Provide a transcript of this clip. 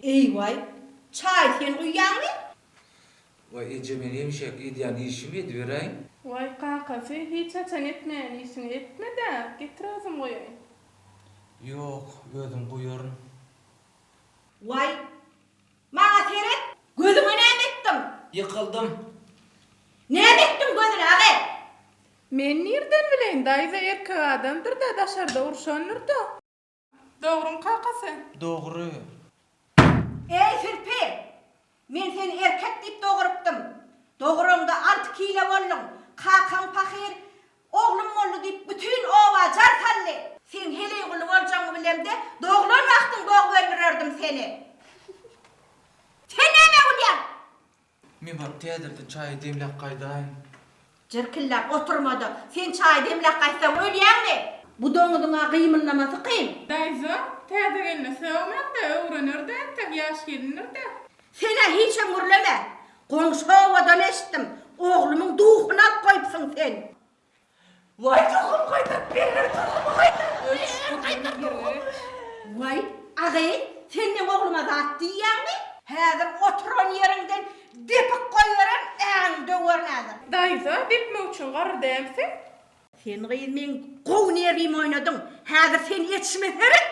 Eý-waý, çaý sen guýýaňmy? Waý, eje men hemişeki edýän işimi ediberäýin. Waý, kakasy, hiç haçan etmeýän işiňi etme-dä, getir özüm guýaýyn. Ýok, özüm guýaryn. Waý, maňa seret, gözüňe näme etdiň? Ýykyldym. Näme etdiň gözüne, agy? Men nirden bileýin, daýza erkek adamdyr-da, daşarda urşandyr-da. Dogrymy kakasy? Dogry. Eý, sirpi! Men seni erkek diýip dogurypdym. Doguraňda alty kile bolduň. Kakaň pahyr Oglum boldy diýip bütin oba jar saldy. Seň heleý guly boljagyňy bilemde, doglan wagtyň bogup öldürerdim seni. Sen nämä gülýäň? Men baryp täzeden çaý demläp gaýdaýyn. Jyrkillap oturma-da, sen çaý demläp gaýtsaň ölýäňmi? Bu doňuzyň-a gymyldamasy kyn. Daýza, täze gelne sögmäň-dä, öwrener-dä entek, ýaş gelindir-dä. Sen-ä hiçem gürleme. Goňşy obadan eşitdim, oglumyň duhuny alyp goýupsyň sen. Waý duhumy gaýtaryp ber, duhumy gaýtaryp ber, gaýtar duhumy. Waý, a gyz, sen meň ogluma zat diýýäňmi? Häzir oturan ýeriňden depik goýberen äňiňi döwerin häzir. Daýza, depmek üçin garry dälsiň. Sen gyz meň gowy nerwimi oýnadyň. Häzir sen etişime seret.